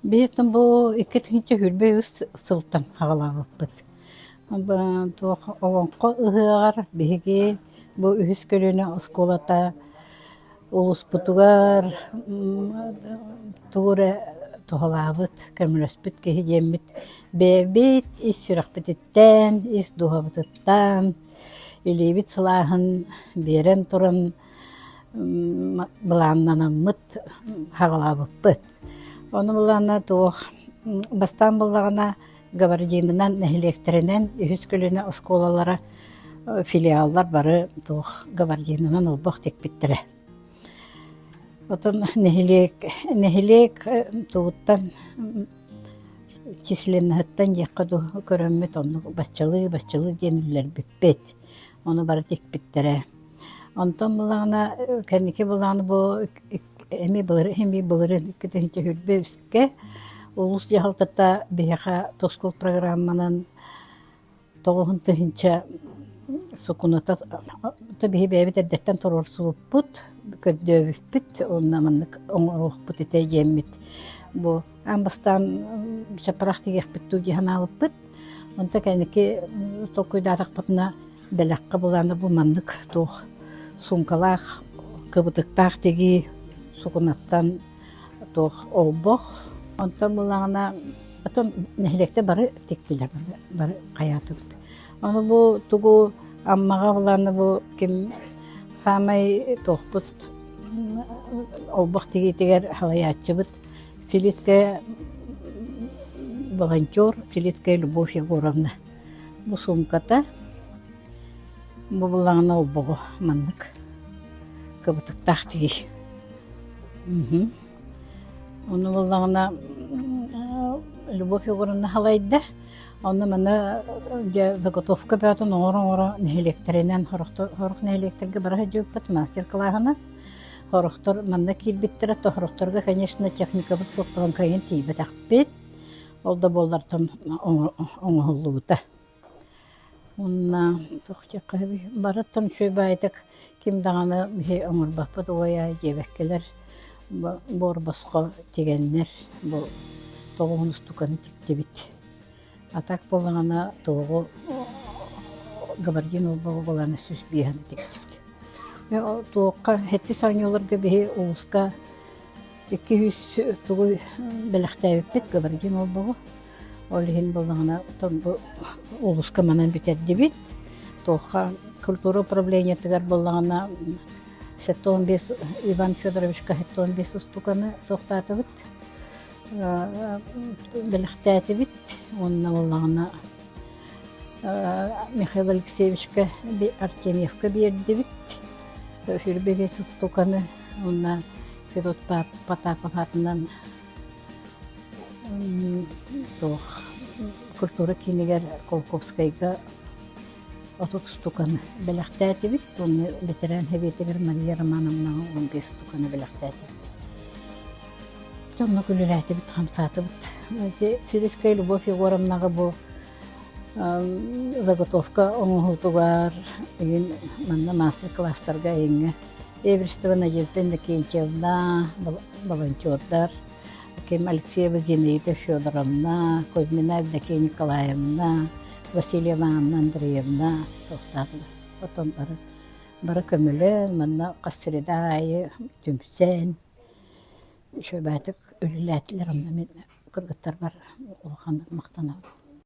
Биһиттэн бу 2023 сылтан аҕалаабыппыт. Туох олоҥхо ыһыаҕар биһиги бу үһүс көлүөнэ оскуолата улууспутугар тугу эрэ туһалаабыт, көмөлөспүт киһи диэммит бэйэбит ис сүрэхпититтэн, ис дууһабытыттан илиибит сылааһын биэрэн туран былааннанаммыт аҕалаабыппыт. Ону былаана туох бастаан буллаҕына габардинынан нэһилиэктэринэн үһүс көлүөнэ оскуолалара филиаллар бары туох габардинынан олбох тикпиттэрэ. Отон нэһилиэк нэһилиэк тугуттан численноһыттан диэххэ дуу көрөммүт оннук баччалыы баччалыы диэн үллэрбиппит. Ону бары тикпиттэрэ. Онтон былаана кэнники былаана бу эмиэ былыр эмиэ былырыын 2023-кэ улуус дьаһалтата биһиэхэ тускул программанан 9000 сукуната биһи бэйэбит эрдэттэн туруорсубуппут, көрдөөбүппүт уонна маннык оҥоруохпут этэ диэммит бу аан бастаан чаппарах тигиэхпит дуу дии санаабыппыт. Онто кэнники толкуйдаатахпытына Бэлэххэ былаана бу маннык туох суумкалаах, кыбытыктаах тигии сукунаттан туох олбох. Онтон буллаҕына оттон нэһилиэктэр бары тиктилэр, бары хайаатыбыт. Ону бу тугу Аммаҕа былаана бу ким саамай туохпут олбох тигиитигэр салайааччыбыт Силискэ волонтер Силискэ Любовь Егоровна Бу суумката бу былаҕына олбоҕо маннык кыбытыктаах тигий. Ону буоллаҕына Любовь Егоровна халайда. Онно маны дьэ заготовка бөҕөтүн оҥоро-оҥоро нэһилиэктэринэн сорох нэһилиэктэргэ бара сылдьыбыппыт мастер-кылааһынан. Сорохтор манна киирбиттэрэ, сорохторго, конечно, техникабыт суох буолан кыайан тиийбэтэхпит. Ол да буоллартан оҥоһуллубута. Уонна туох диэххэ сөбүй, барыттан үчүгэй баайытык ким даҕаны биһи оҥорбоппут уойаай диэбэккэлэр буор босхо тигэннэр бу тоҕуһун устуканы тиктибит. А так буоллаҕына туоҕу габардин олбоҕу буолааны 105 тиктибит. Туохха сэттис оонньууларга биһи улууска 200 тугу бэлэхтээбиппит габардин олбоҕу. Ол иһин буоллаҕына бу улууска манан бүтэрдибит. Туохха культура управлениетыгар буоллаҕына 75 Иван Федоровичка 75 устуканы туохтаатыбыт, бэлэхтээтибит. Уонна буоллаҕына Михаил Алексеевичка Артемьевка биэрдибит. 25 устуканы уонна Федот Потапов аатынан туох культура киинигэр Колковскайга 30 устуканы бэлэхтээтибит уонна бэтэрээн сэбиэтигэр Мария Романовнаҕа 15 устуканы бэлэхтээтибит. Дьонно үлэлээтибит, хамсаатыбыт. Ити Сирискэй Любовь Егоровнаҕа бу заготовка оҥоһуутугар игин манна мастер-класстарга эйиҥҥэ Эверстова Надежда Иннокентьевна, волонтердар, ким Алексеева Зинаида Федоровна, Кузьмина Евдокия Николаевна, Васильева Анна Андреевна туохтаатылар. Отон бары бары көмөлөөн, манна хас среда аайы түмсэн, үчүгэйдик үлэлээтилэр. Онно мин кыргыттарбар улаханнык махтанабын.